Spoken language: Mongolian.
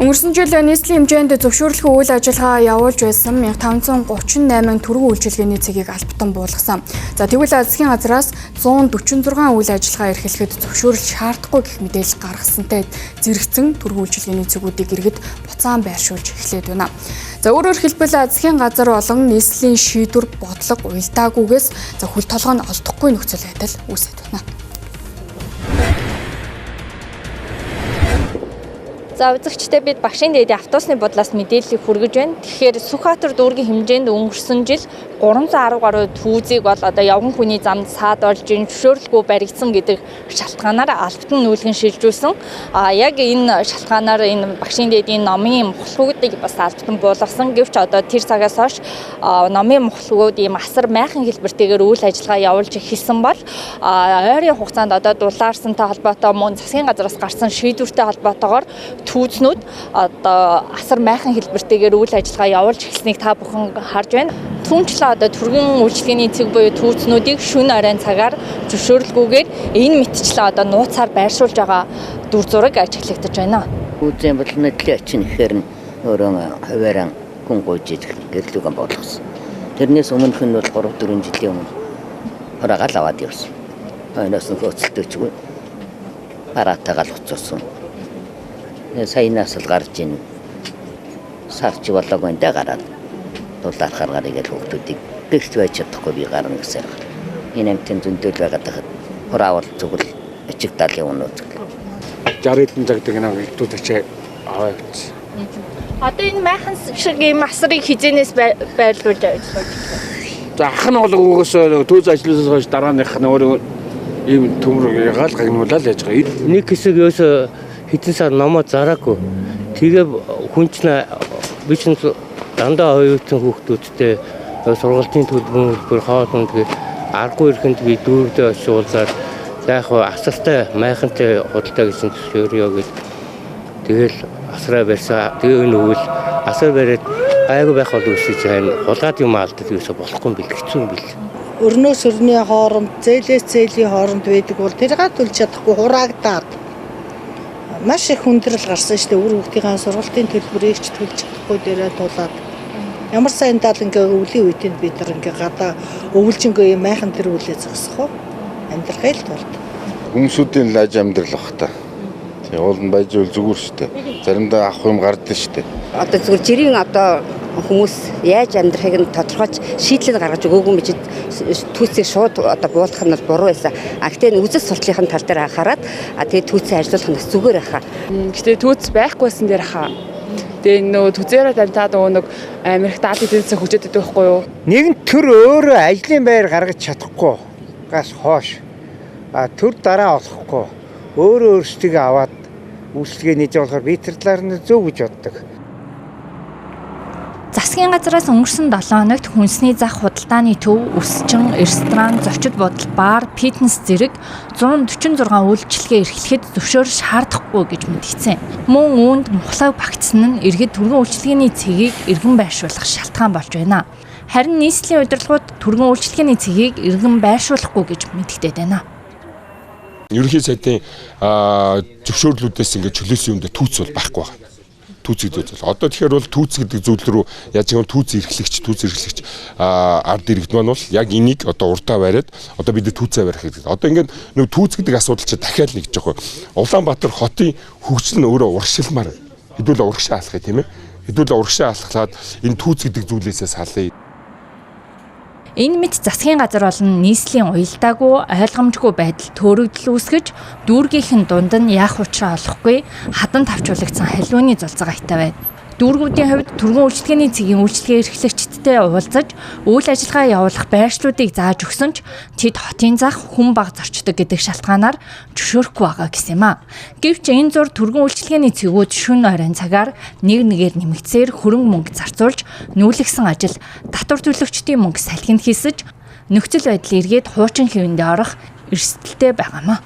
Өнгөрсөн жил нийслэлийн хэмжээнд зөвшөөрлөхгүй үйл ажиллагаа явуулж байсан 1538 түргэн үйлчилгээний цэгийг албатан буулгасан. За, тэгвэл засгийн газраас 146 үйл ажиллагаа эрхлэхэд зөвшөөрөл шаардахгүй гэх мэдээлэл гаргасантай зэрэгцэн түргэн үйлчилгээний цэгүүдийг иргэд буцаан байршуулж эхлээд байна. За, өөрөөр хэлбэл, засгийн газар болон нийслэлийн шийдвэр бодлого уялдаагүйгээс за хөл толгой нь олдохгүй нөхцөл байдал үүсээд байна. За, үзэгчдээ, бид багшийн дээдийн автобусны буудлаас мэдээллийг хүргэж байна. Тэгэхээр Сүхбаатар дүүргийн хэмжээнд өнгөрсөн жил 310 гаруй түүзийг бол одоо явган хүний замд саад болж зөвшөөрлгүй баригдсан гэдэг шалтгаанаар албатан нүүлгэн шилжүүлсэн. А яг энэ шалтгаанаар энэ багшийн дээдийн номын мухлагуудыг бас албатан буулгасан. Гэвч одоо тэр цагаас хойш номын мухлагууд ийм асар майхан хэлбэртэйгээр үйл ажиллагаа явуулж эхэлсэн бол ойрын хугацаанд одоо дулаарсантай холбоотой, мөн засгийн газраас гарсан шийдвэртэй холбоотойгоор түүзнүүд одоо асар майхан хэлбэртэйгээр үйл ажиллагаа явуулж эхэлснийг та бүхэн харж байна. Түүнчлэн одоо түргэн үйлчилгээний цэг буюу түүзнүүдийг шөнө оройн цагаар зөвшөөрлгүйгээр энэ мэтчлэн одоо нууцаар байршуулж байгаа дүр зураг ажиглагдаж байна. Үүзэн бол нэтлээ очин ихээр нь өөрөө хуваараа хүн гуйж гэрлүүгэн болгосон. Тэрнээс өмнөх нь бол 3 4 жилийн өмнө хураагаал аваад явсан. Хойноос нь хөөцөлтөөчгүй параатайгаал уцсан. Саянаас л гарч ийн сарч болоог энэ гараад дулаархаар гарыг л хүүхдүүдийг гэрт байж чадахгүй би гарна гэсээр. Энэ амтын зөндөөл байгаад тахад хураавал зүгэл ичиг дал явна үзэл. 60 хэдэн цаг нэг элдүүд ачаа аваа гэсэн. Одоо энэ майхан шиг ийм асрыг хизэнээс байрлуулж авч байна. За, ах нь бол өгөөсөө түүз ажилласаас хойш дарааных нь өөрөө ийм төмөр ягаал гагнуулаад яаж байгаа. Нэг хэсэг өөсөө хэдэн сар номоо зараагүй. Тэгээ хүн чинь би чинь дандаа оюутан хүүхдүүдтэй сургалтын төлбөр хоол тэгээ аргагүй ирэхэнд би дүүрдээ очиж уулзаад за яг асартай майхантай худалдаа гэсэн зөвшөөрөё гэд тэгэл асраа барьсан. Тэгээ энэ өвөл асар бариад гайгүй байх бол өсөж хайн хулгаад юм алддаг юусоо болохгүй юм бил, хэцүү юм бил. Өрнөөс өрний хооронд, зээлээс зээлийн хооронд байдаг бол тэргээ төлж чадахгүй хураагдаад маш их хүндрэл гарсан шүү дээ. Үр хүүхдийн сургалтын төлбөрийг ч төлж чадахгүй дээрээ тулаад ямар сайн дал ингээ өвлийн үед нь бид нар ингээ гадаа өвлжөнгөө юм майхан тэр үлээ зогсох уу? Амьдрахын тулд. Хүмүүсүүдийн л аж амьдрал бах та. Тийм уул нь байж үл зүгээр шүү дээ. Заримдаа авах юм гардаг шүү дээ. Одоо зүгээр жирийн одоо хүмүүс яаж амьдрахыг нь тодорхойлж шийдлийг гаргаж өгөөгүй мэт түүцийг шууд одоо буулгах нь бол буруу байсан. А гэтээ үзэл суртлынхын тал дээр анхаарат а тэгээ түүцээ ажиллуулах нь бас зүгээр байхаа. Гэтээ түүц байхгүйсэн дээр хаа. Тэгээ нөө түзээрээ дамтаад нөгөө нэг амир их даал эдийн засаг хөгжөөд байдаг байхгүй юу? Нэгэн төр өөрөө ажлын байр гаргаж чадахгүй гас хоош. А төр дараа олохгүй өөрөө өөрсдөө аваад үйлчлэгээ нээж болохоор би тэр талаар нь зөв гэж боддог. Засгийн газраас өнгөрсөн 7 хоногт хүнсний зах, худалдааны төв, өсчин, ресторан, зочид буудал, бар, фитнес зэрэг 146 үйлчилгээ эрхлэхэд зөвшөөрөл шаардахгүй гэж мэдгдсэн. Мөн үүнд мухлаг багтсан нь иргэд түргэн үйлчилгээний цэгийг эргэн байршуулах шалтгаан болж байна. Харин нийслэлийн удирдлагууд түргэн үйлчилгээний цэгийг эргэн байршуулахгүй гэж мэдгдээд байна. Ерөнхий сайдын зөвшөөрлүүдээс ингээд чөлөөсөн юмдаа түүц бол байхгүй байна. Түүц гэдэг зүйл. Одоо тэгэхээр бол түүц гэдэг зүйл рүү яаж юм түүц эрхлэгч ард иргэд маань бол яг энийг одоо урдаа бариад одоо бид түүцээ барих гэдэг. Одоо ингээд нэг түүц гэдэг асуудал чи дахиад нэг жоох. Улаанбаатар хотын хөгжил нь өөрөө урагшилмаар. Хэдүүлээ урагшаа алхах, тийм ээ. Хэдүүлээ урагшаа алхахлаад энэ түүц гэдэг зүйлээсээ салъя. Энэ мэт засгийн газар болон нийслэлийн уялдаагүй, ойлгомжгүй байдал төөрөгдөл үүсгэж, дүүргийнхэн дунд нь яах учраа олохгүй хадан тавчуулагдсан халиуны зулцаг аятаа байна. Дүүргүүдийн хувьд түргэн үйлчилгээний цэгийн үйлчилгээ эрхлэгчидтэй уулзаж, үйл ажиллагаа явуулах байршлуудыг зааж өгсөн ч тэд хотын зах хүн бага зорчдог гэдэг шалтгаанаар зөвшөөрөхгүй байгаа гэсэн юм а. Гэвч энэ зур түргэн үйлчилгээний цэгүүд шөнө оройн цагаар нэг нэгээр нэмэгдсээр хөрөнгө мөнгө зарцуулж нүүлгсэн ажил татвар төлөгчдийн мөнгө салхинд хийсэж нөхцөл байдал эргээд хуучин хэвэндээ орох эрсдэлтэй байгаамаа.